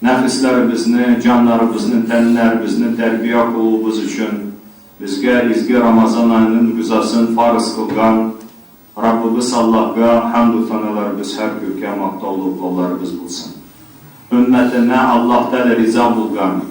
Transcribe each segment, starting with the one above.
Нәфесләребезне, җаннарыбызны, тәннәребезне тәрбия кылуыбыз өчен безгә изге Рамазан аеның рузасын фарыз кылган Раббыбыз Аллаһга хәмду-саналарыбыз һәр күркәм мактаулы-олылауларыбыз булсын. Өммәтенә Аллаһ Тәгалә риза булган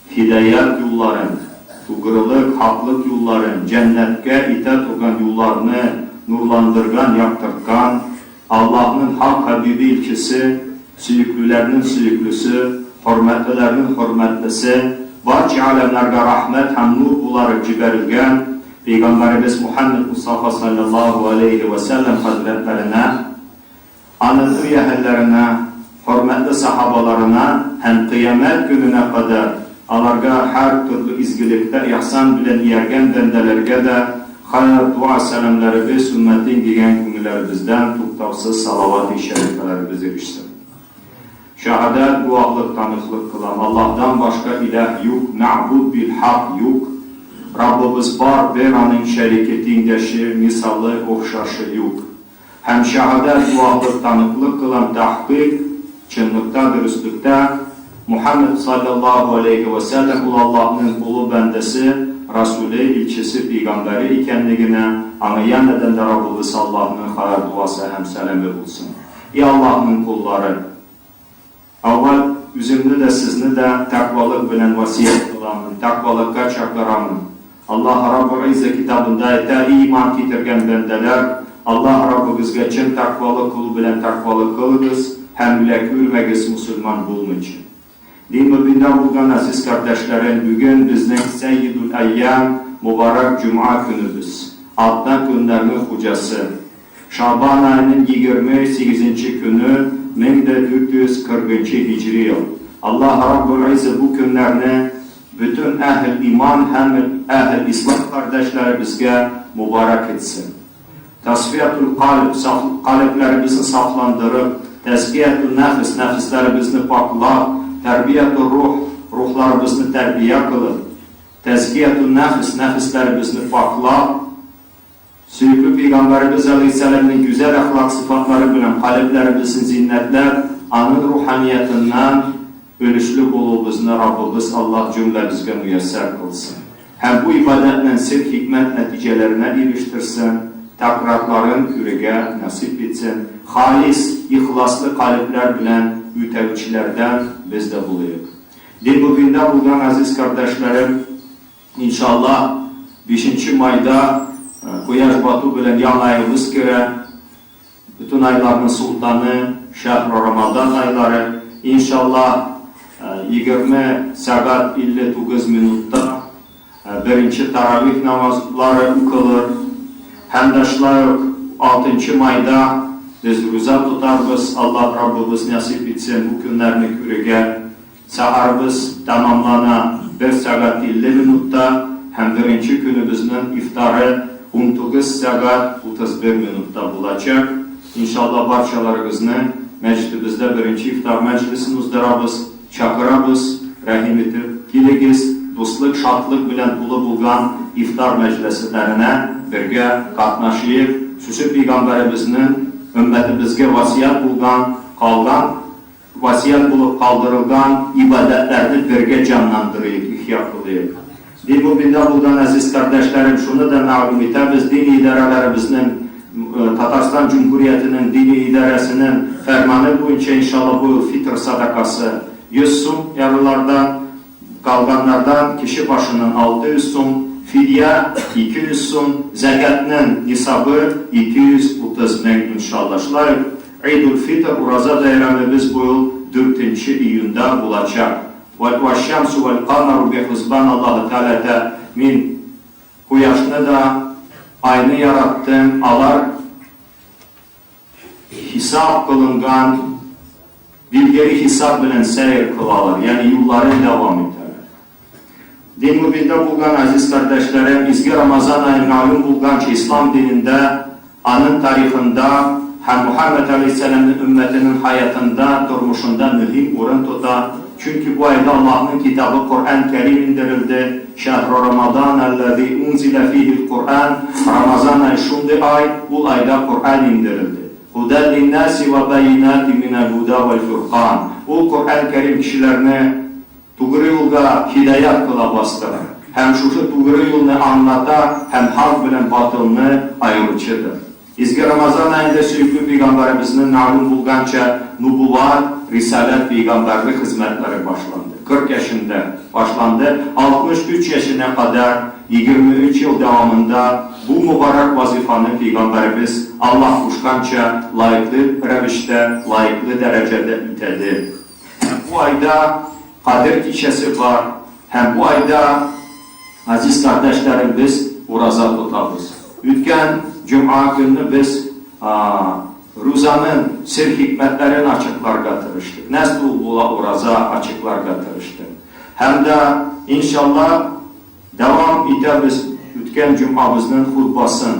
һидаят юлларын, тугрылык, хаклык юлларын, җәннәткә итә торган юлларны нурландырган, яктырткан Аллаһның хак хәбибе илчесе, сөеклеләрнең сөеклесе, хөрмәтлеләрнең хөрмәтлесе, барча галәмнәргә рәхмәт һәм нур буларак җибәрелгән Пәйгамбәребез Мухәммәд Мустафа салләллаһу галәйһи вә сәлләм хәзрәтләренә, аның өй әһелләренә, хөрмәтле сахабаларына һәм кыямәт көненә кадәр аларга һәр төрле изгелектә ихсан белән ияргән бәндәләргә дә хәер, дуа-сәламләребез өммәтең дигән күңелләребездән туктаусыз салават-и шәрифәләребез ирешсен. Шәһадәт, гуаһлык, таныклык кылам, Аллаһдан башка иләһ юк, мәгъбуд бил хак юк, Раббыбыз бар, бер Аның шәрике, тиңдәше, мисалы, охшашы юк. Һәм шәһадәт, гуаһлык, таныклык кылам, тәхкыйк, чынлыкта, дөреслектә, Мухәммәд салләллаһу галәйһи вә сәлләм ул Аллаһның олы бәндәсе, Расүле, илчесе, пәйгамбәре икәнлегенә, аңа янәдән дә Раббыбыз Аллаһның хәер дуасы һәм сәламе булсын. И Аллаһның коллары! Әүвәл үземне дә, сезне дә тәкъвалык белән васыять кыламын, тәкъвалыкка чакырамын. Аллаһ Раббы Гыйззә китабында әйтә, И иман китергән бәндәләр, Аллаһ Раббыгызга чын тәкъвалык кылу белән тәкъвалык кылыгыз һәм үлә күрмәгез мусульман булмыйча. Дин мөбиндә булган газиз кардәшләрем, бүген безнең Сәййидул әййам, мөбарәк җомга көнебез, атна көннәрнең хуҗасы. Шабан аеның 28 нче көне, 1440 нчы һиҗри ел. Аллаһ Раббул Гыйззә бу көннәрне бөтен әһел иман һәм әһел ислам кардәшләребезгә мөбарәк итсен. Тасфиятул кальб, саф, калебләребезне сафландырып, тәзкиятун нәфес, нәфесләребезне пакьлап, тәрбиятур рух, рухларыбызны тәрбия кылып, тәзкиятун нәфес, нәфесләребезне пакьлап, сөекле Пәйгамбәребез галәйһиссәламнең гүзәл әхлак сыйфатлары белән калебләребезне зиннәтләп, аның руханиятыннан өлешле булуыбызны Раббыбыз Аллаһ җөмләбезгә мөяссәр кылсын. Һәм бу гыйбадәтнең сер-хикмәт нәтиҗәләренә ирештерсен, тәкрарларын күрергә насыйп итсен, халис, ихласлы калебләр белән үтәүчеләрдән без дә булыйк. Дин мөбиндә булган газиз кардәшләрем, иншаллаһ, бишенче майда кояш бату белән яңа аебыз керә. Бөтен айларның солтаны, шәһру Рамадан айлары. Иншаллаһ, 20 сәгать 59 минутта беренче таравих намазлары укылыр. Һәм дә шулай ук алтынчы майда без руза тотарбыз, Аллаһ Раббыбыз нәсыйп итсен бу көннәрне күрергә. Сәхәребез тәмамлана бер сәгать 50 минутта һәм беренче көнебезнең ифтары 19 сәгать 31 минутта булачак. Иншалла барчаларыгызны мәчетебездә беренче ифтар мәҗлесен уздырабыз, чакырабыз, рәхим итеп килегез, дуслык, шатлык белән тулы булган ифтар мәҗлесләренә бергә катнашыйк, сүсе пәйгамбәребезнең өммәтебезгә васыять булган, калган Васыять булып калдырылган ибадәтләрне бергә җанландырыйк, ихья кылыйк. Дин мөбиндә булган әзиз кардәшләрем, шуны да мәгълүм итәбез, дини идарәләребезнең, Татарстан Җөмһүриятенең дини идарәсенең фәрманы буенча, иншалла, бу ел фитр садакасы 100 сум ярлылардан, калганнардан кеше башыннан 600 сум, фидия 200 сум, зәкятнең нисабы 230 мең, иншалла. Шулай ук Гыйд-ул-фитр, Ураза бәйрәмебез бу ел дүртенче июньдә булачак. Вәш-шәмсу вәл-камәру бихусбан Аллаһы Тәгалә әйтә, Мин кояшны да, айны яраттым, алар хисап кылынган, билгеле хисап белән сәер кылалар, ягъни юлларын дәвам итәләр. Дин мөбиндә булган азиз кардәшләрем, изге Рамазан ае мәгълүм булганча ислам динендә, аның тарихында һәм Мухәммәд галәйһиссәламнең өммәтенең хаятында, тормышында мөһим урын тота, чөнки бу айда Аллаһның китабы Коръән Кәрим иңдерелде, Шәһру Рамадан әлләзи унзилә фиһил Коръән, Рамазан ае шундый ай, ул айда Коръән иңдерелде. Һудән линнаси вә бәйинәти минәл һуда вәл фуркан. Ул Коръән Кәрим кешеләрне тугры юлга һидаят кыла бастыра һәм шушы тугры юлны аңлата һәм хак белән батылны аеручыдыр. Изге Рамазан аенда сөекле пәйгамбәребезнең мәгълүм булганча нубуват, рисаләт, пәйгамбәрлек хезмәтләре башланды. 40 яшендә башланды, 63 яшенә кадәр, 23 ел дәвамында бу мөбарәк вазыйфаны пәйгамбәребез Аллаһ кушканча лаеклы рәвештә, лаеклы дәрәҗәдә үтәде. Һәм бу айда Кадер кичәсе бар, һәм бу айда, газиз кардәшләрем, без ураза тотабыз. Үткән җомга көнне без рузаның сер-хикмәтләрен ачыкларга тырыштык. Нәрсә ул була ураза, ачыкларга тырыштык. Һәм дә, иншалла, дәвам итәбез үткән җомгабызның хутбасын,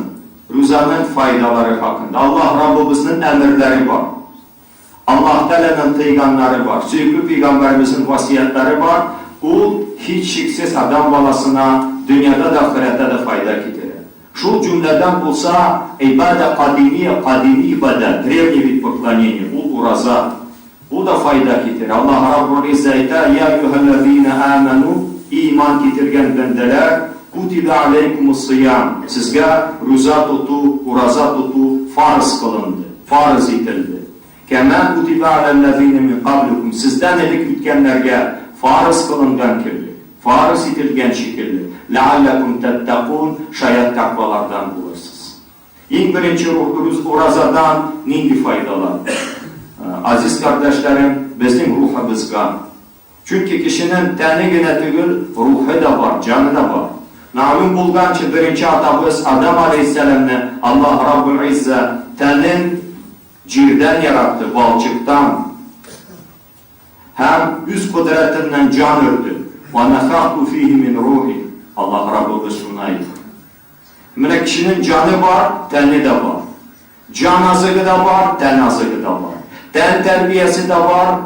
рузаның файдалары хакында. Аллаһ Раббыбызның әмерләре бар. Аллаһ Тәгаләнең тыйганнары бар, сөекле пәйгамбәребезнең васыятьләре бар, ул, һичшиксез, адәм баласына дөньяда да, ахирәттә дә файда китерә. Шул җөмләдән булса, гыйбадә кадимия, кадими гыйбадәт, древний вид поклонения, ул ураза. Ул да файда китерә. Аллаһ Раббул Гыйззә әйтә, Йә әйюһәлләзинә әмәнү, ий иман китергән бәндәләр, кутибә аләйкүмус-сыям, сезгә руза тоту, ураза тоту фарыз кылынды. Фарыз ителде. Кәмә кутибә аләлләзинә мин кабликум, сездән элек үткәннәргә фарыз кылынган кебек, фарыз ителгән шикелле, ләалләкүм тәттәкун, шаять тәкъвалардан булырсыз. Иң беренче уразадан нинди файдалар? Азиз кардәшләрем, безнең рухыбызга, Чөнки кешенең тәне генә түгел, рухы да бар, җаны да бар. Мәгълүм булганча, беренче атабыз Адам аләйһиссәламне Аллаһ Раббул Иззә тәнен җирдән яратты, балчыктан. Һәм үз кодрәтеннән җан өрде. Вә нәфәхту фихи мин рухи. Аллаһ Раббыбыз шуны әйтте. Менә кешенең җаны бар, тәне дә бар. Җан азыгы да бар, тән азыгы да бар. Тән тәрбиясе дә бар,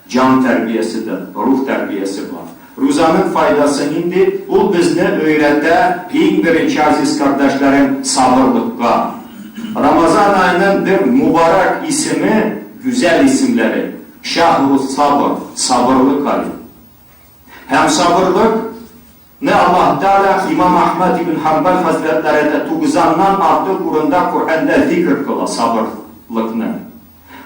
җан тәрбиясе дә, рух тәрбиясе бар. Рузаның файдасы нинди? Ул безне өйрәтә, иң беренче, азиз кардәшләрем, сабырлыкка. Рамазан аеның бер мубарак исеме, гүзәл исемләре, Шәһрус сабр, сабырлык ае. Һәм сабырлык ны Аллаһ Тәгалә имам Әхмәд ибн Хәнбәл хәзрәтләре дә тугызаннан артык урында Коръәндә зикер кыла сабырлыкны.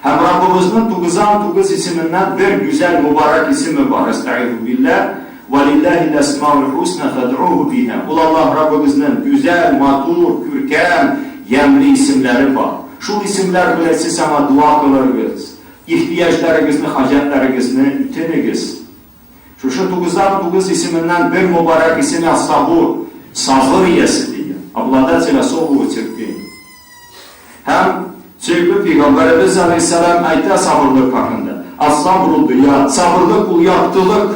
Һәм Раббыбызның 99 исеменнән бер гүзәл мөбарәк исеме бар, Әстәгыйзу билләһ, Вәлилләһил әсмаул хусна фәдъуһу биһа. Ул Аллаһ Раббыбызның гүзәл, матур, күркәм, ямьле исемнәре бар. Шул исемнәр белән сез аңа дога кылыргыз, ихтыяҗларыгызны, хаҗәтләрегезне үтенегез. Шушы 99 исеменнән бер мобарәк исеме Ас-Сабур, сабыр иясе дигән, обладатель особого терпения. Һәм сөекле пәйгамбәребез алейһиссәлам әйтә сабырлык хакында. Ас-сабру дыя, сабырлык ул яктылык.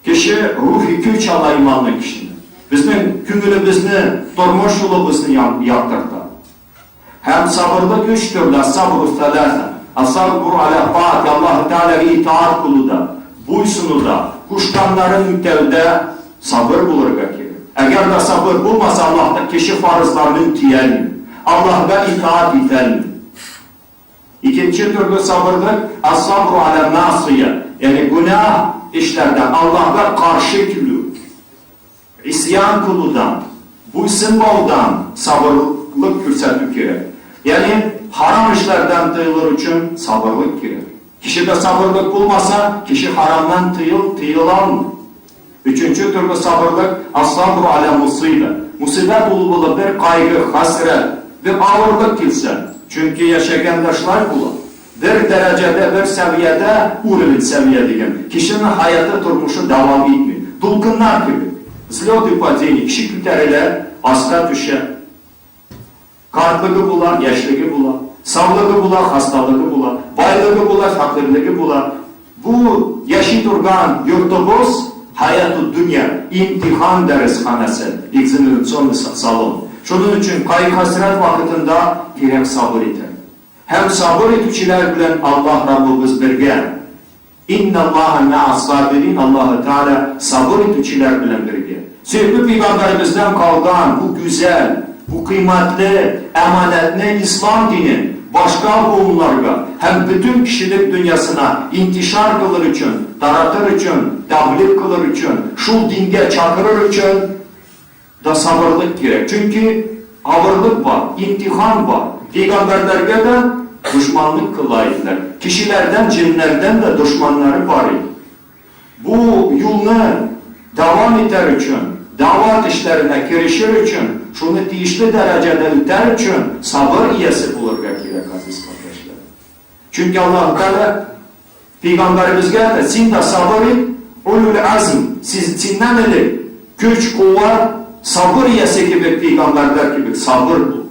Кеше рухи көч ала иманлы кешене. Безнең күңелебезне, тормыш юлыбызны яктырта. Һәм сабырлык өч төрле, ас-сабру сәләсә. Ас-сабру аля таати, Аллаһы Тәгаләгә итаать кылуда, буйсынуда, кушканнарын үтәүдә сабыр булырга кирәк. Әгәр дә сабыр булмаса, Аллаһ та кеше фарызларны үти алмый, Аллаһга итаать итәлми. Икенче төрле сабырлык, ас-сабру аля мәгъсия, ягъни гөнаһ эшләрдән Аллаһга каршы килү. Гыйсъян кылудан, буйсынмаудан сабырлык күрсәтү кирәк. Ягъни, харам эшләрдән тыелыр өчен сабырлык кирәк. Кешедә сабырлык булмаса, кеше харамнан тыел, тыела алмый. Өченче төрле сабырлык, ас-сабру аля мусыйба. Мусыйбәт ул була бер кайгы, хәсрәт, бер авырлык килсә. Чөнки яшәгәндә шулай була. Бер дәрәҗәдә, бер сәвиядә, уровень, сәвия дигән, кешенең хаяты, тормышы дәвам итми. Дулкыннар кебек. Взлет и падение, кеше күтәрелә, аска төшә. Картлыгы була, яшьлеге була. Саулыгы була, хасталыгы була. Байлыгы була, фәкыйрьлеге була. Бу яши торган йортыбыз, хәяту дөнья, имтихан дәресханәсе, экзаменационный салон. Шуның өчен кайгы-хәсрәт вакытында кирәк сабыр итәргә. Һәм сабыр итүчеләр белән Аллаһ Раббыбыз бергә. Инналлаһа мәәс-сабирин, Аллаһы Тәгалә сабыр итүчеләр белән бергә. Сөекле пәйгамбәребездән калган бу гүзәл, бу кыйммәтле әманәтне, ислам динен, башка буыннарга һәм бөтен кешелек дөньясына интишар кылыр өчен, таратыр өчен, тәблигъ кылыр өчен, шул дингә чакырыр өчен да сабырлык кирәк. Чөнки авырлык бар, имтихан бар. Пәйгамбәрләргә дә дошманлык кыла иделәр. Кешеләрдән, җеннәрдән дә дошманнары бар иде. Бу юлны дәвам итәр өчен, дәгъват эшләренә керешер өчен, шуны тиешле дәрәҗәдә үтәр өчен сабыр иясе булырга кирәк, газиз кардәшләр. Чөнки Аллаһ Тәгалә пәйгамбәребезгә әйтә, син дә сабыр ит, улул азм, сез синнән элек көч, куәт, сабыр иясе кебек пәйгамбәрләр кебек сабыр бул.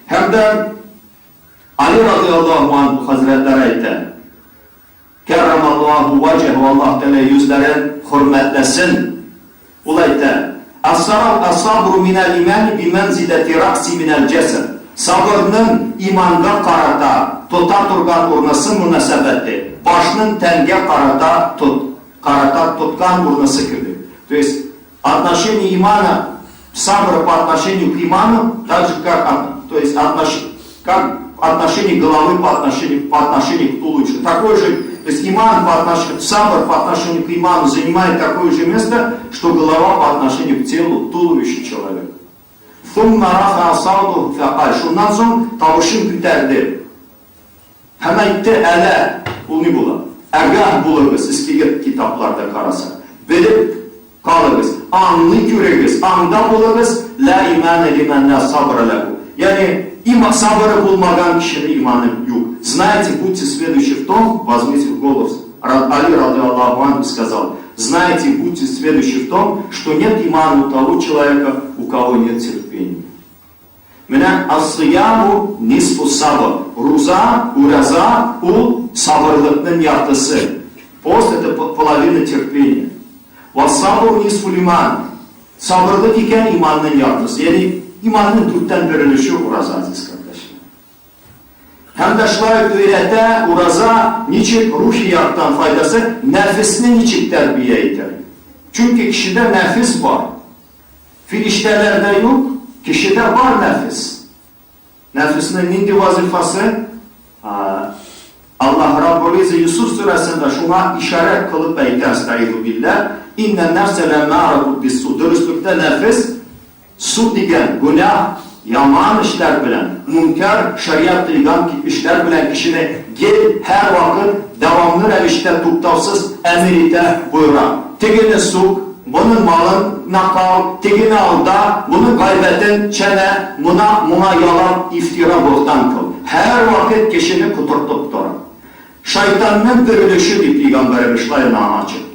Һәм дә Али радиаллаһу анху хәзрәтләре әйтә, Кәррамаллаһу ваҗһәһу, Аллаһ Тәгалә йөзләрен хөрмәтләсен. Ул әйтә, Әс-сабру минәл имани бимәнзиләти рәъси минәл җәсәд. Сабырның иманга карата тота торган урнысы мөнәсәбәте, башның тәнгә карата тот карата тоткан урнысы кебек. То есть, отношение имана, сабра по отношению к иману, так же как, то есть, отнош, как отношение головы по отношению к туловищу. Такой же, то есть иман по отношению, сабр по отношению к иману занимает такое же место, что голова по отношению к телу, туловищу человека. ثم رفع صوته فقال. Шуннан соң тавышын күтәрде. Һәм әйтте, ألا, ул ни була? Әгәһ булыгыз, искеге китапларда караса. Белеп калыгыз, аңлый күрегез, аңда булыгыз, لا إيمان لمن لا صبر له. Ягъни има сабыры булмаган кешенең иманы юк. Знаете, будьте сведущи в том, возьмите в голову. Али رضي الله عنه сказал: знаете, будьте сведущи в том, что нет имана у того человека, у кого нет терпения. Менә الصيام نصف الصبر. Руза, ураза ул сабырлыкның яртысы. Пост это половина терпения. والصبر نصف الإيمان. Сабырлык икән иманның яртысы. Ягъни иманның дүрттән бер өлеше ураза, азиз кардәшләр. Һәм дә шулай өйрәтә ураза ничек рухи яктан файдасы, нәфесне ничек тәрбия итә. Чөнки кешедә нәфес бар. Фирештәләрдә юк, кешедә бар нәфес. Нәфеснең нинди вазифасы? Аллаһ Раббул Иззә Юсуф сүрәсендә шуңа ишарә кылып әйтә, أستعيذ بالله, إن النفس لأمارة بالسوء. Дөреслектә нәфес سوء дигән гүнәһ, яман эшләр белән, мөнкәр, шариат тыйган эшләр белән кешене гел һәр вакыт дәвамлы рәвештә туктаусыз әмер итә, боера. Тегене сук, моның малын накал, тегене алда, моның гайбәтен чәнә, мона моңа ялан ифтира бохтан кыл. Һәр вакыт кешене котыртып тора. Шайтанның бер өлеше дип пәйгамбәребез шулай ачык.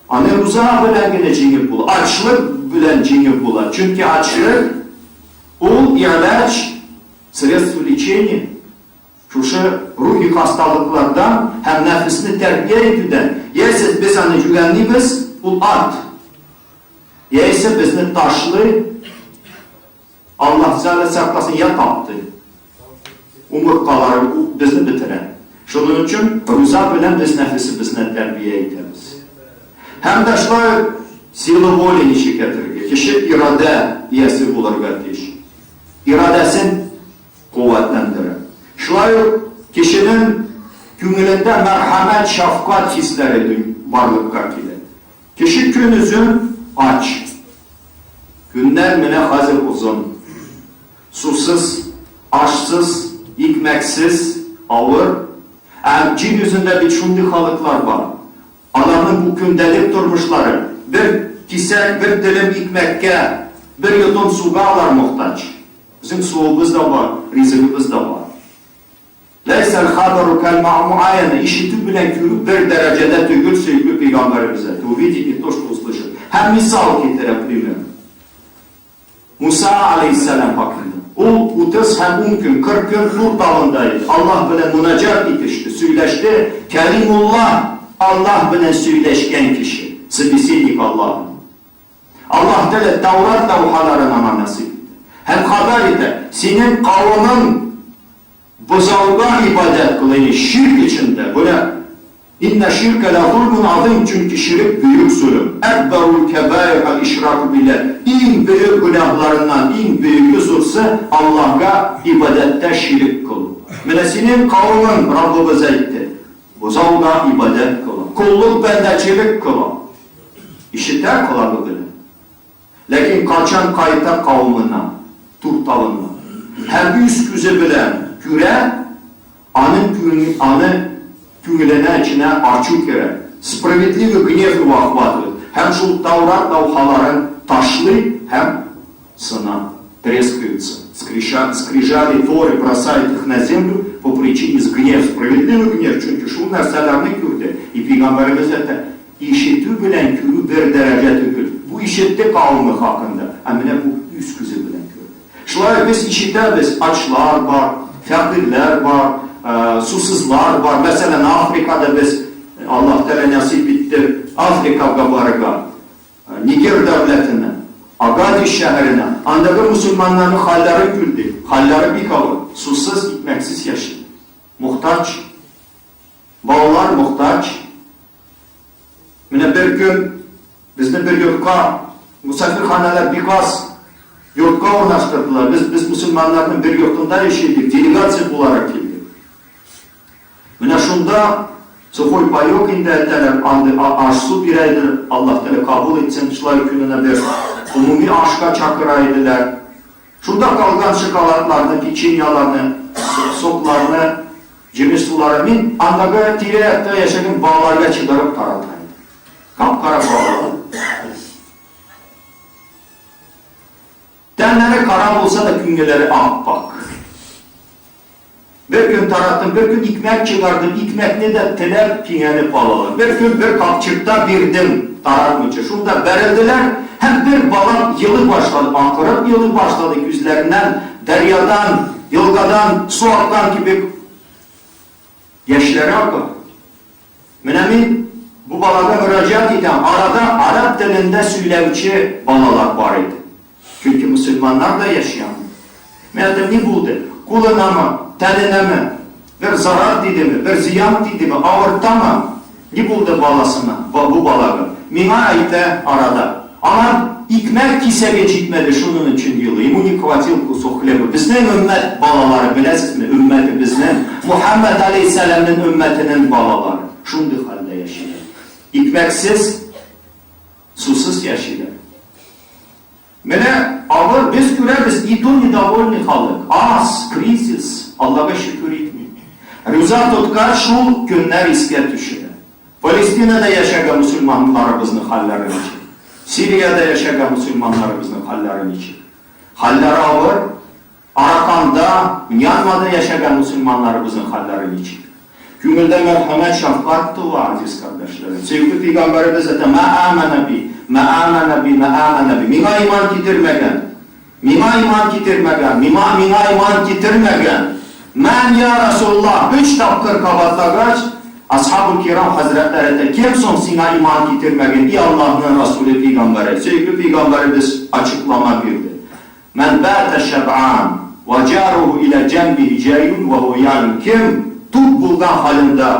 Аны руза белән генә җиңеп була, ачлык белән җиңеп була. Чөнки ачлык ул гыйлаҗ, средство лечения. Шушы рухи хасталыклардан һәм нәфесне тәрбия итүдән, яисә без аны җүгәнлибез, ул ат. Яисә безне ташлый, Аллаһ Тәгалә сакласын, я таптый. Умырткалары безне бетерә. Шуның өчен руза белән без нәфесебезне тәрбия итәбез. Һәм дә шулай сила воли ничек әйтергә? Кеше ирада иясе булырга тиеш. Ирадәсен куәтләндерә. Шулай ук кешенең күңелендә мәрхәмәт, шәфкать хисләре барлыкка килә. Кеше көнозын ач. Көннәр менә хәзер озын. Сусыз, ашсыз, икмәксез, авыр. Ә җир йөзендә бит шундый халыклар бар. Аларның бу көндәлек тормышлары бер кисәк, бер телем икмәккә, бер йотым суга алар мохтаҗ. Безнең суыбыз да бар, ризыгыбыз да бар. ليس الخبر كالمعاينة. Ишетү белән күрү бер дәрәҗәдә түгел, сөекле пәйгамбәребез әйтте. Увидеть не то, что услышать. Һәм мисал китерә, пример. Муса алейхиссалам хакында. Ул 30 һәм 10 көн, 40 көн Тур тавында иде. Аллаһ белән мунаҗат итеште, сөйләште. Кәлимуллаһ, Аллаһ белән сөйләшкән кеше, собеседник Аллаһ. Аллаһ Тәгалә Таурат ләүхаларын аңа насыйп итте. Һәм хәбәр итә, синең кавымың бозауга ибадәт кыла, ширк эчендә. Бу Иннә ширкә лә зулмун азыйм, чөнки ширек бөек золым. Әкбәрул кәбаир әл-ишраку билләһ, иң бөек гөнаһларыннан иң бөеге, зурсы, Аллаһга ибадәттә ширек кылу. Менә синең кавемең, Раббыбыз әйтте, бозауга ибадәт кыла, коллык, бәндәчелек кыла. Ишетә колагы белән. Ләкин кайчан кайта кавымына, тукталынма. Һәм үз күзе белән күрә, аның аны күңеленә, эченә ачу керә. Справедливый гнев его охватывает. Һәм шул Таурат ләүхаларын ташлый һәм сына, трескаются. Скрижали Торы бросает их на землю по причине гнев, справедливый гнев, чөнки шул нәрсәләрне күрде. И пәйгамбәребез әйтә, Ишетү белән күрү бер дәрәҗә түгел. Бу ишетте кавеме хакында, ә менә бу үз күзе белән күрде. Шулай ук без ишетәбез, ачлар бар, фәкыйрьләр бар, сусызлар бар. Мәсәлән, Африкада без, Аллаһ Тәгалә насыйп итте, Африкага барырга, Нигер дәүләтенә, Агадиш шәһәренә. Андагы мөселманнарның хәлләрен күрдек. Хәлләре бик авыр. Сусыз, икмәксез яши. Мохтаҗ. Балалар мохтаҗ. Менә бер көн безне бер йортка, мусафирханәләр бик аз, йортка урнаштырдылар. Без, без мусульманнарның бер йортында яши идек, делегация буларак килдек. Менә шунда сухой паёк инде әйтәләр, андый аш-су бирә иде, Аллаһ Тәгалә кабул итсен, шулай көненә бер гомуми ашка чакыра иделәр. Шунда калган шоколадларны, печеньеларны, сокларны, җимеш сулары мин андагы тирә-якта яшәгән балаларга чыгарып тарата идем. Кап-кара балалар. Тәннәре кара булса да, күңелләре ап-ак. Бер көн тараттым, бер көн икмәк чыгардым, икмәкне дә теләп, киңәнеп алалар. Бер көн бер капчыкта бирдем, таратмыйча. Шунда бәрелделәр һәм бер балам елый башлады, акырып елый башлады, күзләреннән дәрьядан, елгадан су аккан кебек яшьләре ага. Менә мин бу балага мөрәҗәгать итәм, арада араб телендә сөйләүче балалар бар иде. Чөнки мөселманнар да яши анда. Мин әйтәм, ни булды? Кулынамы, тәненәме? Бер зарар тидеме, бер зыян тидеме, авыртамы? Ни булды баласына, бу балага? Миңа әйтә арада. Аңа икмәк кисәге җитмәде, шуның өчен елый. Ему не хватил кусок хлеба. Безнең өммәт балалары, беләсезме, өммәтебезнең, Мухәммәд алейһиссәламнең өммәтенең балалары шундый хәлдә яшиләр. Икмәксез, сусыз яшиләр. Менә авыр, без күрәбез, и то недовольный халык, аз, кризис, Аллага шөкер итми. Руза тоткач, шул көннәр искә төшерә. Палестинада яшәгән мөселманнарыбызның хәлләре ничек? Сириядә яшәгән мөселманнарыбызның хәлләре ничек? Хәлләре авыр. Араканда, Мьянмада яшәгән мөселманнарыбызның хәлләре ничек? Күңелдә мәрхәмәт, шәфкать туа, газиз кардәшләрем. Сөекле пәйгамбәребез әйтә, Мә амәнә би, мә амәнә би, мә амәнә би. Миңа иман китермәгән, миңа иман китермәгән, миңа, миңа иман китермәгән. Мән я Расулуллаһ, өч тапкыр кабатлагач, Асхабул кирам хәзрәтләре әйтә, кем соң сиңа иман китермәгән, и Аллаһның Расуле пәйгамбәре? Сөекле пәйгамбәребез ачыклама бирде. Мән бәтә шәб'ан, вә җаруху илә җәнбихи җаиун вә һуә я'ләм, кем тук булган халында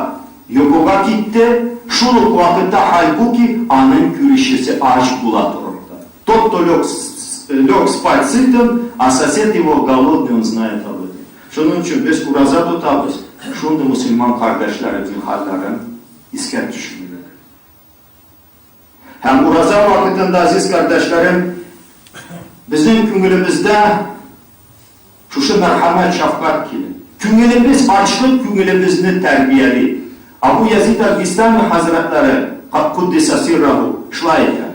йокыга китте, шул ук вакытта хәлбуки аның күршесе ач була торып та. Тот, кто лег, лег спать сытым, а сосед его голодный, он знает об этом. Шуның өчен без ураза тотабыз, шундый мөселман кардәшләребезнең хәлләрен искә төшерергә. Һәм ураза вакытында, азиз кардәшләрем, безнең күңелебездә шушы мәрхәмәт, шәфкать килә. Күңелебез ачлык күңелебезне тәрбияли. Абу Язид аль-Бистами хәзрәтләре, Куддиса сирраху, шулай әйтә.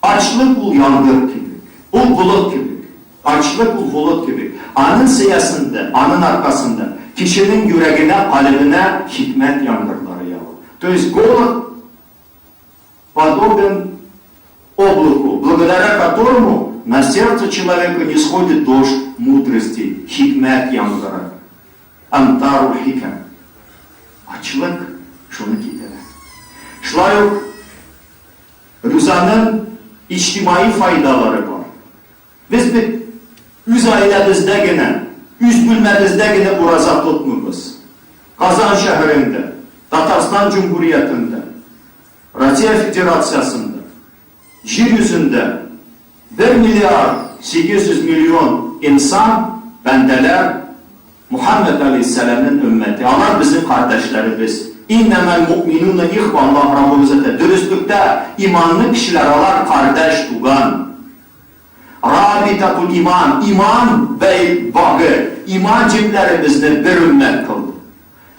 Ачлык ул яңгыр кебек, ул болыт кебек. Ачлык ул болыт кебек. Аның сәясендә, аның аркасында кешенең йөрәгенә, калебенә хикмәт яңгырлары ява. То есть голод подобен облаку, благодаря которому на сердце человека не сходит дождь мудрости, хикмәт яңгыры. Амтару хикәм. Ачлык шуны китерә. Шулай ук Рузаның иҗтимаи файдалары бар. Без бит үз гаиләбездә генә, үз бүлмәбездә генә ураза тотмыйбыз. Казан шәһәрендә. Татарстан Җөмһүриятендә, Россия Федерациясендә, җир йөзендә бер миллиард 800 миллион инсан, бәндәләр, Мухәммәд галәйһиссәламнең өммәте, алар безнең кардәшләребез. Иннәмәл муъминуна ихва, Аллаһ Раббыбыз әйтә, дөреслектә иманлы кешеләр алар кардәш, туган. Рабитатул иман, иман бәй багы, иман җепләре безне бер өммәт кылды.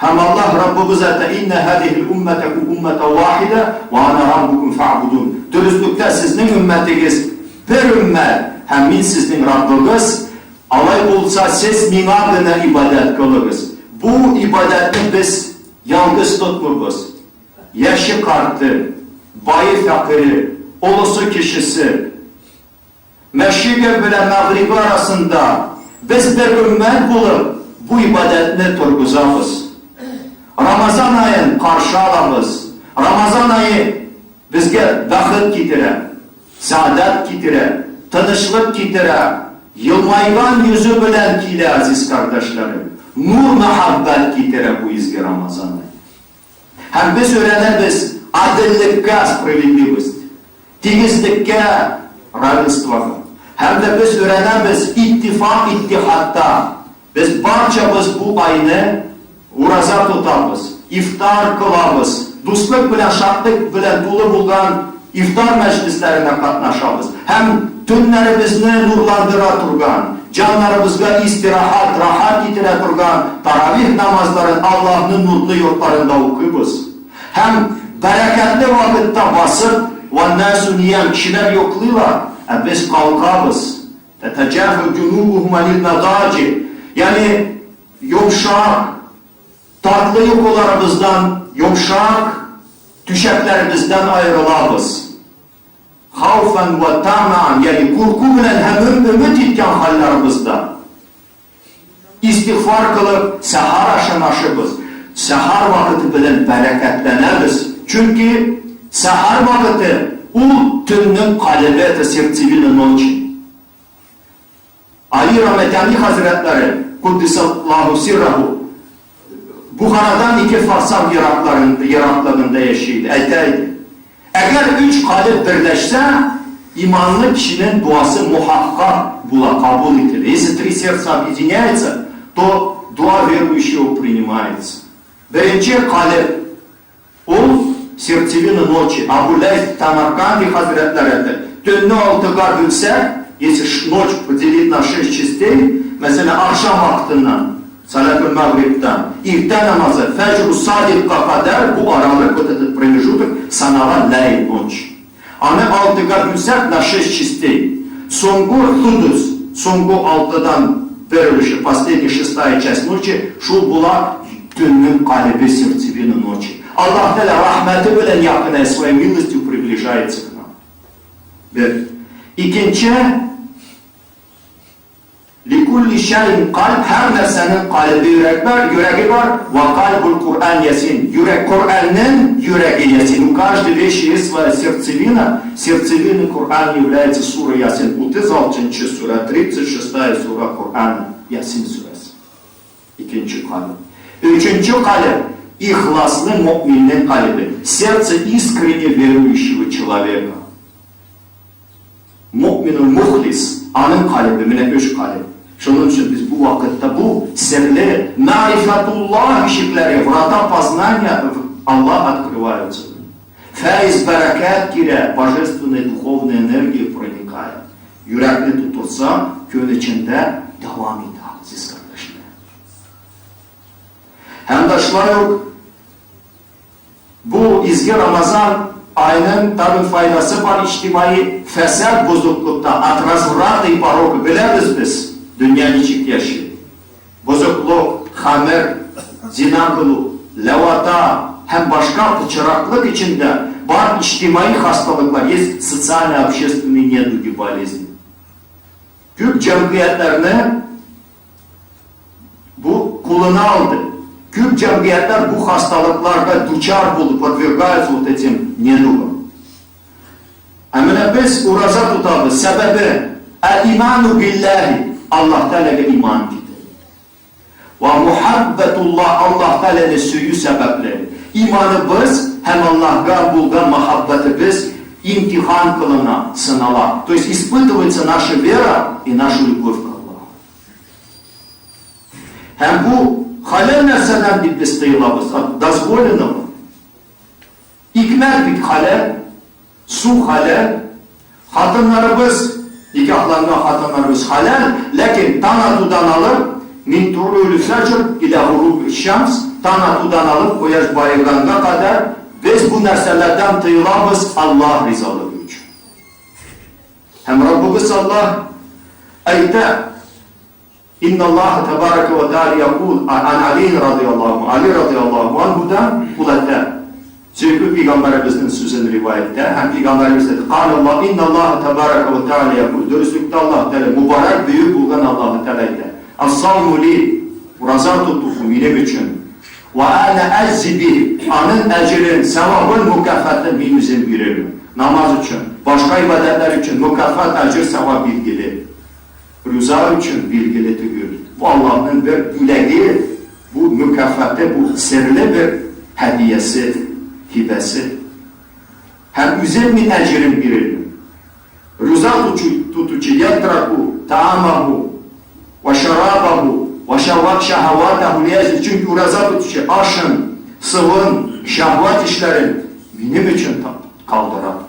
Һәм Аллаһ Раббыбыз әйтә, Иннә һәзиһил уммәтәкүм уммәтән вахидә, вә ана раббукум фәгъбудун. Дөреслектә сезнең өммәтегез бер өммәт, һәм мин сезнең Раббыгыз, алай булса сез миңа гына ибадәт кылыгыз. Бу ибадәтне без ялгыз тотмыйбыз. Яше-карты, бае-фәкыйре, олысы-кечесе, Мәшрикъ белән мәгърибе арасында без бер өммәт булып бу ибадәтне торгызабыз. Рамазан аен каршы алабыз. Рамазан ае безгә бәхет китерә, сәгадәт китерә, тынычлык китерә, елмайган йөзе белән килә, азиз кардәшләрем. Нур мәхәббәт китерә бу изге Рамазан ае. Һәм без өйрәнәбез гаделлеккә, справедливость, тигезлеккә, равенствога. Һәм дә без өйрәнәбез иттифак, иттихадта. Без барчабыз бу айны ураза тотабыз, ифтар кылабыз, дуслык белән, шатлык белән тулы булган ифтар мәҗлесләренә катнашабыз һәм төннәребезне нурландыра торган, җаннарыбызга истирахат, рахат китерә торган таравих намазларын Аллаһның нурлы йортларында укыйбыз. Һәм бәрәкәтле вакытта басып, вәннасу ниям, кешеләр йоклыйлар, ә без калкабыз. Тәтәҗәфү җунубухум анил мәдаҗи, ягъни йомшак, татлы йокыларыбыздан йомшак түшәкләребездән аерылабыз. Хауфан вә тамаан, ягъни курку белән һәм өмет иткән хәлләребездә. Истигъфар кылып, сәхар ашын ашыйбыз. Сәхар вакыты белән бәрәкәтләнәбез. Чөнки сәхар вакыты ул төннең калебе, это сердцевина ночи. Али Рамәтяни хәзрәтләре, Куддисаллаһу сирраху, Бухарадан ике фарсах ераклыгында яши иде, әйтә иде, Әгәр өч калеб берләшсә, иманлы кешенең дуасы мухаккак була, кабул ителә. Если три сердца объединяются, то дуа верующего принимается. Беренче калеб, ул сердцевина ночи. Абу Ләйс Тамарканди хәзрәтләре әйтә, төнне алтыга бүлсәк, если ночь поделить на шесть частей, мәсәлән, ахшам вакытыннан, салятуль мәгърибтан, иртә намазы, фәҗру садикка кадәр бу аралык, вот этот промежуток, санала ләйл, ночь. Аны алтыга бүлсәк, на шесть частей, соңгы судус, соңгы алтыдан бер өлеше, последняя шестая часть ночи, шул була төннең калебе, сердцевина ночи. Аллаһ Тәгалә рәхмәте белән якыная, своей милостью приближается к нам. Бер. Икенче, Ликулли шәйин кальб, һәр нәрсәнең калебе, йөрәк бар, йөрәге бар, вә кальбул Куръән Ясин, йөрәк, Коръәннең йөрәге Ясин, у каждой вещи есть своя сердцевина, сердцевиной Коръәна является сура Ясин, 36 нчы сүрә, 36 сура Коръәна, Ясин сүрәсе. Икенче калеб. Өченче калеб, ихласлы мөэминнең калебе, сердце искренне верующего человека. Мөэминул мухлис, аның калебе, менә өч калеб. Шуның өчен без бу вакытта бу серле мәгърифәтуллаһ ишекләре, врата познания Аллаһ открываются. Фәиз бәрәкәт килә, божественная духовная энергия проникает. Йөрәкне тутырса, көн эчендә дәвам итә, газиз кардәшләр. Һәм дә шулай ук Бу изге Рамазан аеның тагын файдасы бар иҗтимаи фәсад бозыклыкта, от разврата и порока, беләбез без, дөнья ничек яши. Бозыклык, хәмер, зина кылу, ләвата һәм башка пычраклык эчендә бар иҗтимаи хасталыклар, есть социально-общественные недуги, болезни. Күп җәмгыятьләрне Бу кулына алды. Күп җәмгыятьләр бу хасталыкларга дучар булды, подвергаются вот этим недугам. Ә менә без ураза тотабыз, сәбәбе, әл-иману билләһи, Аллаһ Тәгаләгә иман китерү. Ва мухаббатуллаһ, Аллаһ Тәгаләне сөю сәбәпле. Иманыбыз һәм Аллаһга булган мәхәббәтебез имтихан кылына, сынала. То есть испытывается наша вера и наша любовь к Аллаху. Һәм бу хәләл нәрсәдән бит без тыелабыз, от дозволенного. Икмәк бит хәләл, су хәләл, хатыннарыбыз, никахланган хатыннарыбыз хәләл, ләкин таң атудан алып, мин тулуил фәҗр илә гуруб шамс, таң атудан алып кояш баеганга кадәр без бу нәрсәләрдән тыелабыз Аллаһ ризалыгы өчен. Һәм Раббыбыз Аллаһ әйтә, Инналлаһа тәбарәкә вә тәгалә якул, ан Али радыяллаһу, Али радыяллаһу анһудан ул әйтә, сөекле пәйгамбәребезнең сүзен риваять итә һәм пәйгамбәребез әйтә, Калә Инналлаһа тәбарәкә вә тәгалә якул, дөреслектә Аллаһ Тәгалә, мөбарәк, бөек булган Аллаһы Тәгалә әйтә, Ас-сауму ли, ураза тоту бу минем өчен, вә әнә әҗзи бих, аның әҗерен, сәвабын, мөкафатын мин үзем бирермен. Намаз өчен, башка гыйбадәтләр өчен мөкафат, әҗер, сәвап билгеле. Руза өчен билгеле түгел. Бу Аллаһның бер бүләге, бу мөкафаты, бу серле бер һәдиясе, һибәсе. Һәм үзем мин әҗерен бирермен. Руза тотучы ятраку таамаху ва шарабаху ва шаһаватаху лиәҗли, чөнки ураза тотучы ашын, сывын, шаһват эшләрен минем өчен калдыра.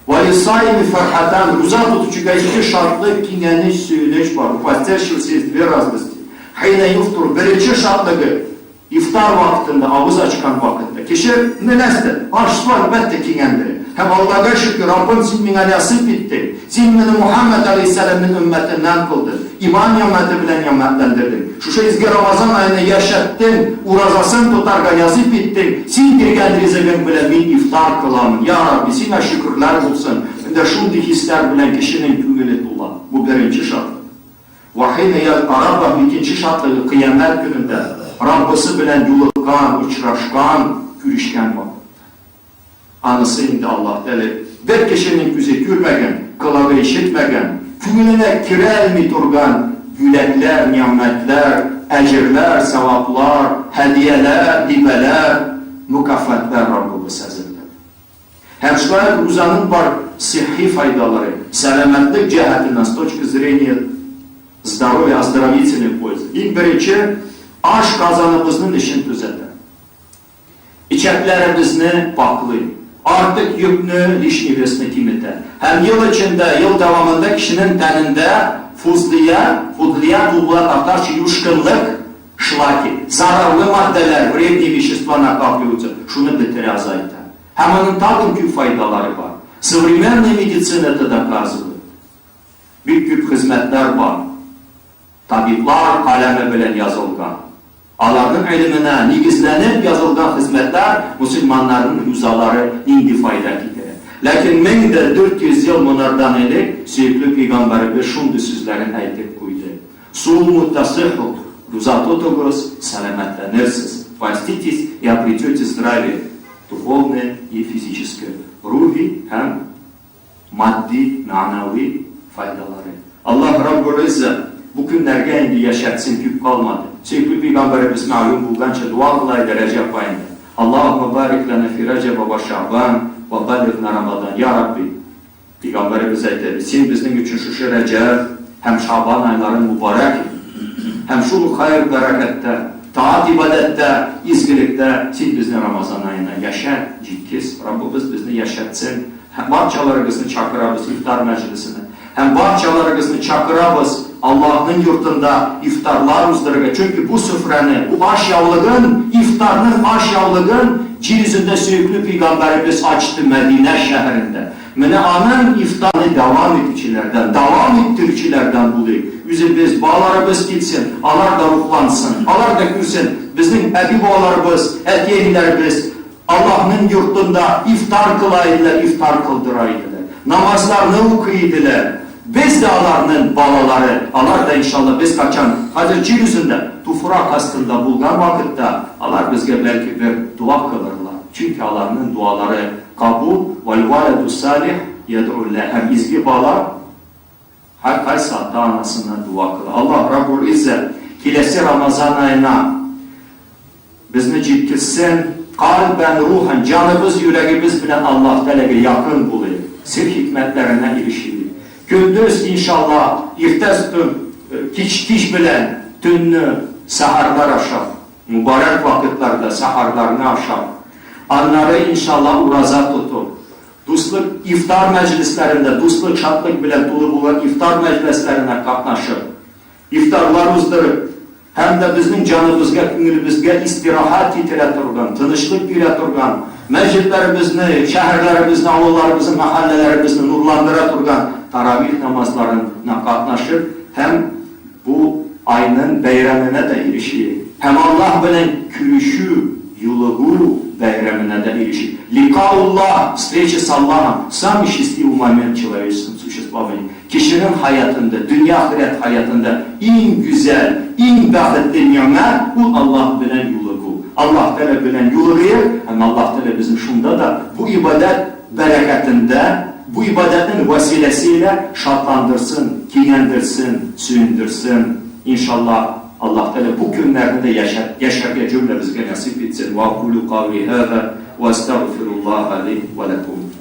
Вә лиссаими фәрхәтан, руза тотучыга ике шатлык, киңәнеч, сөенеч бар, у постящегося есть две радости. Хина юфтур, беренче шатлыгы, ифтар вакытында, авыз ачкан вакытта. Кеше менәстер, аш-су әлбәттә киңәндерә. Һәм Аллага шөкер, Раббым, син миңа нәсыйп иттең. Син мине Мухәммәд алейһиссәламнең өммәтеннән кылдың. Иман нигъмәте белән нигъмәтләндердең. Шушы изге Рамазан аена яшәттең, уразасын тотарга нәсыйп иттең, син биргән ризыгың белән мин ифтар кыламын. Я Рабби, сиңа шөкерләр булсын. Менә шундый хисләр белән кешенең күңеле тула. Бу беренче шатлык. Вә хина ялка Раббаһу, икенче шатлыгы, кыямәт көнендә Раббысы белән юлыккан, очрашкан, күрешкән вакытта. Анысы инде Аллаһ Тәгалә бер кешенең күзе күрмәгән, колагы ишетмәгән, күңеленә керәлми торган бүләкләр, нигъмәтләр, әҗерләр, саваплар, һәдияләр, һибәләр, мөкафатлар Раббыбыз әзерләде. Һәм шулай ук рузаның бар сиххи файдалары, сәламәтлек җәһәтеннән, с точки зрения здоровья, оздоровительной пользы. Иң беренче, ашказаныбызның эшен төзәтә. Эчәкләребезне пакълый, артык йөкне, лишний весны киметә. Һәм ел эчендә, ел дәвамында кешенең тәнендә фузлия, фудлия була татарча юшкынлык, шлаки, зарарлы матдәләр, вредные вещества накапливаются, шуны бетерә, азайта. Һәм аның тагын күп файдалары бар. Современная медицина это доказывает. Бик күп хезмәтләр бар. Табиблар каләме белән язылган, аларның гыйлеменә нигезләнеп язылган хезмәтләр мөселманнарның рузалары нинди файда китерә. Ләкин 1400 ел монардан элек сөекле пөйгамбәребез шундый сүзләрен әйтеп куйды, Суму тасыху, руза тотыгыз, сәламәтләнерсез, поститесь и обретете здравие, духовное и физическое, рухи һәм матди, мәгънәви файдалары. Аллаһ Раббул Иззә бу көннәргә инде яшәтсен, күп калмады. Сөекле пәйгамбәребез мәгълүм булганча дога кыла иде Рәҗәб аенда, Аллаһуммә барик ләнә фи Рәҗәбә вә Шәгъбан вә баллигъна Рамадан. Я Рабби, пәйгамбәребез әйтә бит, син безнең өчен шушы Рәҗәб һәм Шәгъбан айларын мөбарәк ит. Һәм шул ук хәер-бәрәкәттә, таат-ибадәттә, изгелектә син безне Рамазан аена яшәт, җиткез. Раббыбыз безне яшәтсен. Һәм барчаларыгызны чакырабыз ифтар мәҗлесенә. Һәм барчаларыгызны чакырабыз Аллаһның йортында ифтарлар уздырырга, чөнки бу сөфрәне, бу ашъяулыгын, ифтарның ашъяулыгын җир йөзендә сөекле пөйгамбәребез ачты Мәдинә шәһәрендә. Менә аның ифтарны дәвам итүчеләрдән, дәвам иттерүчеләрдән булыйк. Үзебез, балаларыбыз килсен, алар да рухлансын, алар да күрсен, безнең әби-бабаларыбыз, әти-әниләребез, Аллаһның йортында ифтар кыла иделәр, ифтар кылдыра иделәр. Намазларны укый иделәр. Без дә аларның балалары, алар да, иншалла, без качан, хәзер җир йөзендә, туфрак астында булган вакытта, алар безгә бәлки бер дога кылырлар. Чөнки аларның дуалары кабул, вәл-вәләду салих ядъу ләһ. Һәм изге бала һәркайсы ата-анасына дога кыла. Аллаһ Раббул Иззә киләсе Рамазан аена. безне җиткезсен, кальбән, рухан, җаныбыз, йөрәгебез белән Аллаһ Тәгаләгә якын булыйк, сер-хикмәтләренә ирешик. Көндез, иншаллаһ, иртә кич, кич белән төнне сәхәрләр ашап, мөбарәк вакытларда сәхәрләрне ашап, аннары, иншаллаһ, ураза тотып, дуслык ифтар мәҗлесләрендә, дуслык, шатлык белән тулы булган ифтар мәҗлесләренә катнашып, ифтарлар уздырып, һәм дә безнең җаныбызга, күңелебезгә истирахат китерә торган, тынычлык бирә торган, мәсҗедләребезне, шәһәрләребезне, авылларыбызны, мәхәлләләребезне нурландыра торган таравих намазларына катнашып һәм бу айның бәйрәменә дә ирешик. Һәм Аллаһ белән күрешү, юлыгу бәйрәменә дә ирешик. Ликауллаһ, встреча с Аллахом, самый счастливый момент в человеческом существовании. Кешенең хаятында, дөнья-ахирәт хаятында иң гүзәл, иң бәхетле нигъмәт, ул Аллаһ белән юлыгу. Аллаһ Тәгалә белән юлыгыйк һәм Аллаһ Тәгалә безне шунда да бу гыйбадәт бәрәкәтендә, бу гыйбадәтнең вәсиләсе илә шатландырсын, кинәндерсен, сөендерсен. Иншаллаһ, Аллаһ Тәгалә бу көннәрне дә яшәргә җөмләбезгә насыйп итсен. Вә акулу каули һаза вә әстәгъфируллаһа ли вә ләкум.